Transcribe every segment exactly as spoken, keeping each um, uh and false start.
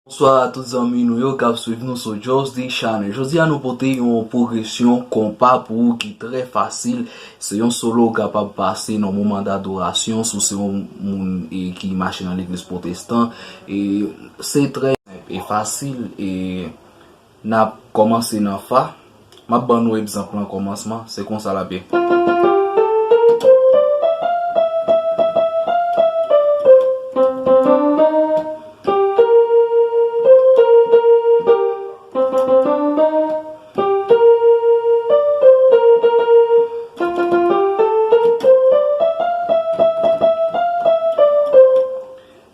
Bonswa a tout zanmi nou yo k ap swiv nou sou Joss D Channel. Jodi a nou pote yon pwogresyon konpa pou ou ki trè fasil. Se yon solo ou kapab pase nan moman dadorasyon si w se yon moun e, ki mache nan legliz pwotestan. E se trè senp e fasil e n ap kòmanse nan fa. M ap ban nou egzanp lan kòmansman, se konsa l ap ye.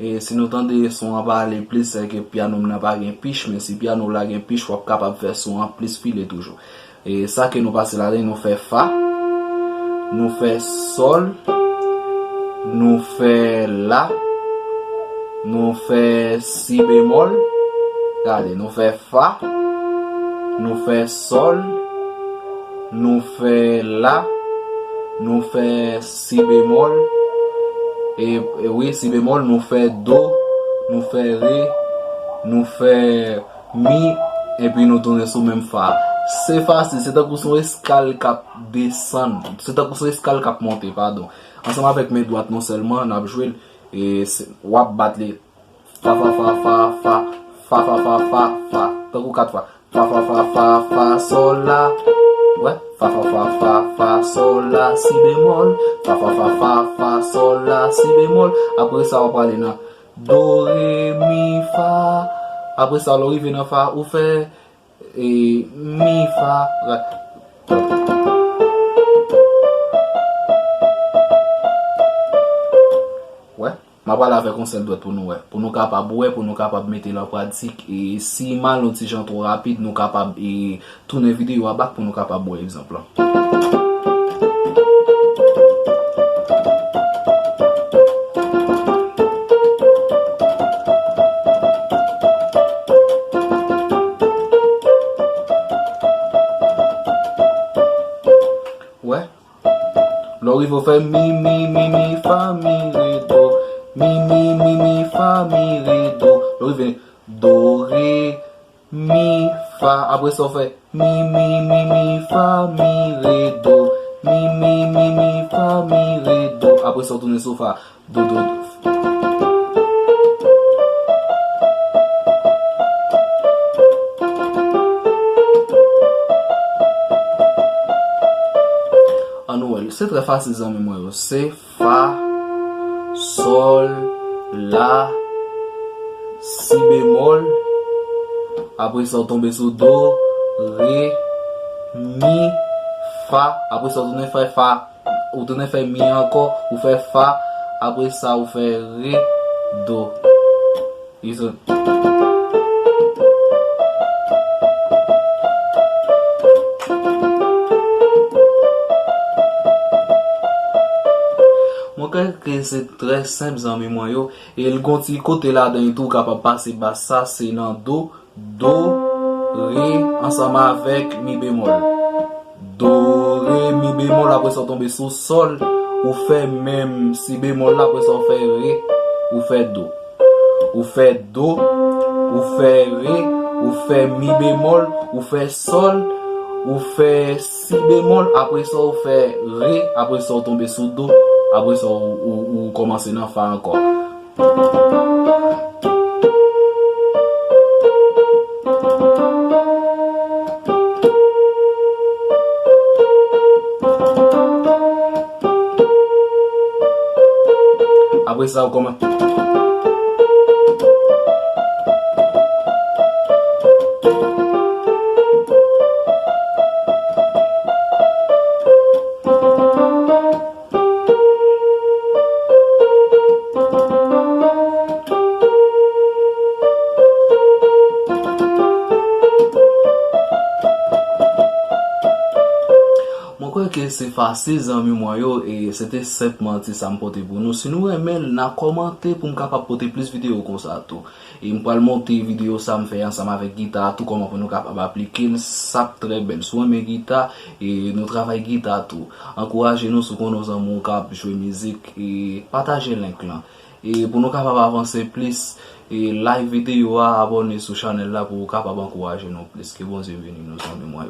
E si nou tande son an pa ale plis, se ke pyano m nan pa gen pich, men si pyano w la gen pich, w ap kapab fè son an plis file toujou. E sa ke nou pase ladan, nou fè fa, nou fè sòl, nou fè la, nou fè si bemòl. Gade, nou fè fa, nou fè sòl, nou fè la, nou fè si bemòl, e, e wi, si bemòl, nou fè do, nou fè re, nou fè mi, epi nou tounen sou menm fa. Se fasil, se tankou se yon eskal k ap desann, se tankou se yon eskal k ap monte, padon. Ansanm avèk men dwat nou sèlman, n ap jwe l, e se, w ap bat li. Fa, fa, fa, fa, fa, fa, fa, fa, fa, fa, tankou kat fwa. Fa, fa, fa, fa, fa, sòl, la. Wè, fa, fa, fa, fa, fa, sòl, la, si bemòl. Fa, fa, fa, fa, fa, sòl, la, si bemòl. Apre sa, w prale nan do, re, mi, fa. Apre sa, lè w rive nan fa, ou fè, e, mi, fa, la. Wè. M ap pale avèk yon sèl dwèt pou nou wè, pou nou kapab wè, pou nou kapab mete l an pratik. E si m al yon ti jan twò rapid, nou kapab, e, tounen videyo a bak pou nou kapab wè egzanp lan. Wè. Lè w rive, w fè mi, mi, mi, mi, fa, mi, re, do. Mi, mi, mi, mi, fa, mi, re, do. Lè w rive do, re, mi, fa. Apre sa, w fè mi, mi, mi, mi, fa, mi, re, do. Mi, mi, mi, mi, fa, mi, re, do. Apre sa, w tounen sou fa. Do, do, do. Ann nou wè l. Se trè fasil, zanmi mwen yo. Se fa, sòl, la, si bemòl. Apre sa, w tonbe sou do, re, mi, fa. Apre sa, w tounen fè fa. Ou tounen fè mi ankò, ou fè fa, apre sa ou fè re, do. Listen. Mwen kwè ke se trè senp, zanmi mwen yo, e l gon ti kote ladan l tou, ou kapab pase bas sa, se nan do, do, re, ansanm avèk mi bemòl. Do, re, mi bemòl, apre sa w tonbe sou sòl, ou fè menm si bemòl la, apre sa w fè re, ou fè do. Ou fè do, ou fè re, ou fè mi bemòl, ou fè sòl, ou fè si bemòl, apre sa w fè re, apre sa w tonbe sou do, apre sa w, ou, ou kòmanse nan fa ankò. Apre sa, ou kòman. Mwen kwè ke se fasil, zanmi mwen yo, e se te senpman ti sa m pote pou nou. Si nou renmen l, n a kòmante pou m kapab pote plis videyo konsa tou. E m pral monte videyo sa m fè ansanm avèk gita a tou, kòman pou nou kapab aplike l, s ap trè bèl. Si w renmen gita, e nou travay gita tou. Ankouraje nou si w konnen yon zanmi w k ap jwe mizik, e pataje link lan. E pou nou kapab avanse plis, e like videyo a, abòne sou chanèl la pou ou kapab ankouraje nou plis. Ke Bondye beni nou, zanmi mwen yo.